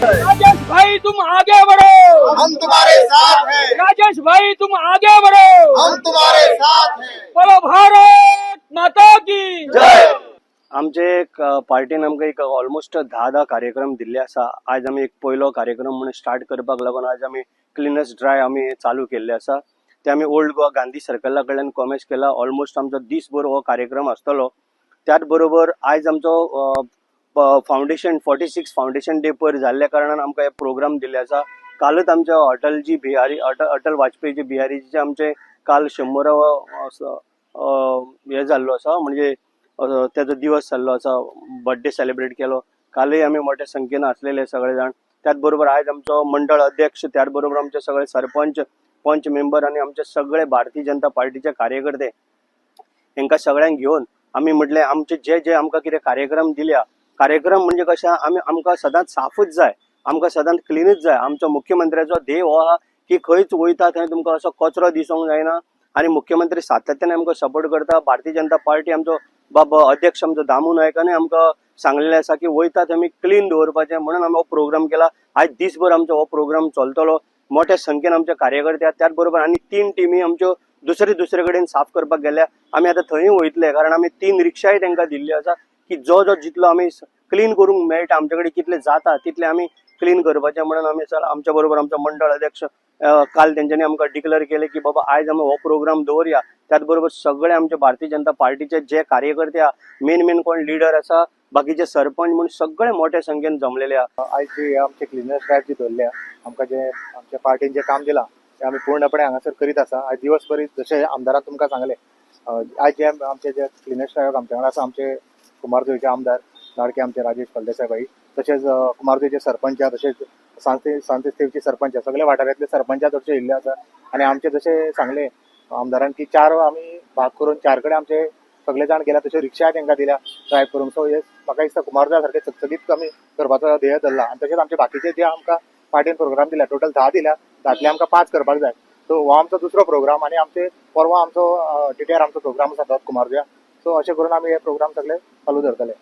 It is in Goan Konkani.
राजेश भाई, तुम आगे बढ़ो। हम तुम्हारे साथ हैं। राजेश भाई, तुम आगे बढ़ो। हम तुम्हारे साथ हैं। बोलो भारत माता की। जय। आमचे एक पार्टीन आमकां एक ऑलमोस्ट धा धा कार्यक्रम दिल्ले आसा. आयज आमी एक पयलो कार्यक्रम म्हणून स्टार्ट करपाक लागून आयज आमी क्लिनस ड्रायव्ह आमी चालू केल्ले आसा. ते आमी ओल्ड गोवा गांधी सर्कला कडल्यान कॉमेस केला. ऑलमोस्ट आमचो दीसभर हो कार्यक्रम आसतलो. त्याच बरोबर आयज आमचो फावंडेशन 46 फावंडेशन डे पयर जाल्ल्या कारणान आमकां हे प्रोग्राम दिल्ले आसा. कालच आमच्या अटलजी बिहारी, अटल अटल वाजपेयीजी बिहारीजीचे आमचे काल 100रावो हे जाल्लो आसा, म्हणजे तेजो दिवस जाल्लो आसा, बर्थडे सेलिब्रेट केलो. कालय आमी मोठ्या संख्येन आसलेले सगळे जाण. त्याच बरोबर आयज आमचो मंडळ अध्यक्ष, त्याच बरोबर आमचे सगळे सरपंच, पंच मेंबर आनी आमचे सगळे भारतीय जनता पार्टीचे कार्यकर्ते, हेंकां सगळ्यांक घेवन आमी म्हटलें आमचे जे जे आमकां कितें कार्यक्रम दिल्या. कार्यक्रम म्हणजे कशें, आमी आमकां सदांच साफूच जाय, आमकां सदांच क्लिनूच जाय. आमचो मुख्यमंत्र्याचो ध्येय हो आहा की खंयच वयता थंय तुमकां असो कचरो दिसोंक जायना आनी मुख्यमंत्री सातत्याने आमकां सपोर्ट करता. भारतीय जनता पार्टी, आमचो बाब अध्यक्ष आमचो दामू नायकानूय आमकां सांगलेलें आसा की वयता थंय आमी क्लीन दवरपाचें, म्हणून आमी हो प्रोग्राम केला. आयज दीसभर आमचो हो प्रोग्राम चलतलो. मोठ्या संख्येन आमचे कार्यकर्ते आहात. त्याच बरोबर आनी तीन टिमी आमच्यो दुसरे दुसरे कडेन साफ करपाक गेल्या. आमी आतां थंय वयतले, कारण आमी तीन रिक्षाय तांकां दिल्ली आसा की जो जो जितलो आमी क्लीन करूंक मेळटा, आमचे कडेन कितले जाता तितले आमी क्लीन करपाचें. म्हणून आमी चल आमच्या बरोबर आमचो मंडळ अध्यक्ष, काल तेंच्यांनी आमकां डिक्लेअर केलें की बाबा आयज आमी हो प्रोग्राम दवरया. त्याच बरोबर सगळे आमचे भारतीय जनता पार्टीचे जे कार्यकर्ते आहा, मेन मेन कोण लिडर आसा, बाकीचे सरपंच म्हूण सगळे मोठ्या संख्येन जमलेले आहा. आयज जी आमचे क्लिनर्स ड्रायव्ह जी दवरल्या, आमकां जे आमच्या पार्टीन जे काम दिलां तें आमी पूर्णपणे हांगासर करीत आसा. आयज दिवसभर जशें आमदारान तुमकां सांगलें, आयज जे आमचे जे क्लिनर्स ड्रायव्ह आमच्या वांगडा आसा, आमचे कुमारजुंवेचे आमदार लाडके आमचे राजेश फळदेसाय भाई, तशेंच कुमारजुंवेचे सरपंच, तशेंच सांतेस्तेवचे सरपंच, सगळे वाठारांतले सरपंचा चडशे येयल्ले आसा. आनी आमचे जशें सांगलें आमदारान की चार आमी भाग करून चार कडेन आमचे सगळे जाण गेल्या, तश्यो रिक्षा तांकां दिल्या ड्रायव्ह करूंक. सो हे म्हाका दिसता कुमारजुंव्या सारकें चकचकीत आमी करपाचो ध्येय धरला. आनी तशेंच आमचे बाकीचे जे आमकां पार्टीन प्रोग्राम दिल्या, टोटल 10 दिल्या, 10तले आमकां पांच करपाक जाय. सो हो आमचो दुसरो प्रोग्राम आनी आमचे परवा आमचो टिट्यार आमचो प्रोग्राम आसा कुमारजुंव्या. सो अशें करून आमी हे प्रोग्राम सगळे चालू दवरतले.